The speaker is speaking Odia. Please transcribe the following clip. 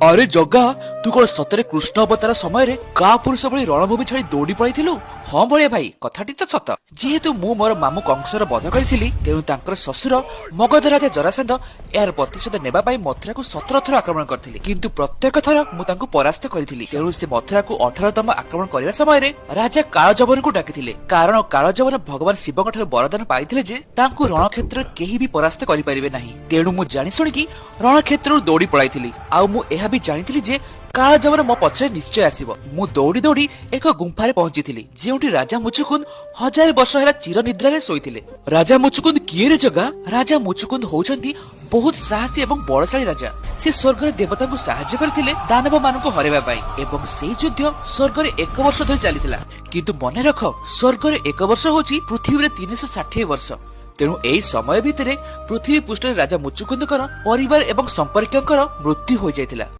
ଆରେ ଜଗା, ତୁ କଣ ସତରେ କୃଷ୍ଣ ଅବତାର ସମୟରେ କା ପୁରୁଷ ଭଳି ରଣଭୂମି ଛାଡି ଦୌଡ଼ି ପଳାଇଥିଲୁ? ହଁ ବଳିଆ ଭାଇ, କଥାଟି ତ ସତ। ଯେହେତୁ ମୁଁ ମୋର ମାମୁଁ କଂସର ବଧ କରିଥିଲି, ତେଣୁ ତାଙ୍କର ଶ୍ୱଶୁର ମଗଧ ରାଜା ଜରାସନ୍ଧ ଏହାର ପ୍ରତିଶୋଧ ନେବା ପାଇଁ ମଥୁରାକୁ 17 ଥର ଆକ୍ରମଣ କରିଥିଲେ, କିନ୍ତୁ ପ୍ରତ୍ୟେକ ଥର ମୁଁ ତାଙ୍କୁ ପରାସ୍ତ କରିଥିଲି। ତେଣୁ ସେ ମଥୁରାକୁ 18ତମ ଆକ୍ରମଣ କରିବା ସମୟରେ ରାଜା କାଳଯବନକୁ ଡାକିଥିଲେ, କାରଣ କାଳଯବନ ଭଗବାନ ଶିବଙ୍କ ଠାରୁ ବରଦାନ ପାଇଥିଲେ ଯେ ତାଙ୍କୁ ରଣକ୍ଷେତ୍ରରେ କେହି ବି ପରାସ୍ତ କରିପାରିବେ ନାହିଁ। ତେଣୁ ମୁଁ ଜାଣି ଶୁଣିକି ରଣକ୍ଷେତ୍ରରୁ ଦୌଡ଼ି ପଳାଇଥିଲି। ଆଉ ମୁଁ ଏହା ବି ଜାଣିଥିଲି ଯେ କାଳଯବନ ମୋ ପଛରେ ନିଶ୍ଚୟ ଆସିବ। ମୁଁ ଦୌଡ଼ି ଦୌଡ଼ି ଏକ ଗୁମ୍ଫାରେ ପହଞ୍ଚିଥିଲି, ଯେଉଁଠି ରାଜା ମୁଚୁକୁନ୍ଦ 1000 ବର୍ଷ ହେଲା ଚିର ନିଦ୍ରାରେ ଶୋଇଥିଲେ। ରାଜା ମୁଚୁକୁନ୍ଦ କିଏ ରେ ଜଗା? ରାଜା ମୁଚୁକୁନ୍ଦ ହଉଛନ୍ତି ବହୁତ ସାହସୀ ଏବଂ ବଳଶାଳୀ ରାଜା। ସେ ସ୍ୱର୍ଗରେ ଦେବତାଙ୍କୁ ସାହାଯ୍ୟ କରିଥିଲେ ଦାନବ ମାନଙ୍କୁ ହରାଇବା ପାଇଁ, ଏବଂ ସେଇ ଯୁଦ୍ଧ ସ୍ୱର୍ଗରେ 1 ବର୍ଷ ଧରି ଚାଲିଥିଲା। କିନ୍ତୁ ମନେ ରଖ, ସ୍ୱର୍ଗରେ 1 ବର୍ଷ ହଉଛି ପୃଥିବୀରେ 360 ବର୍ଷ। ତେଣୁ ଏହି ସମୟ ଭିତରେ ପୃଥିବୀ ପୃଷ୍ଠରେ ରାଜା ମୁଚୁକୁନ୍ଦଙ୍କର ପରିବାର ଏବଂ ସମ୍ପର୍କୀୟଙ୍କର ମୃତ୍ୟୁ ହୋଇଯାଇଥିଲା।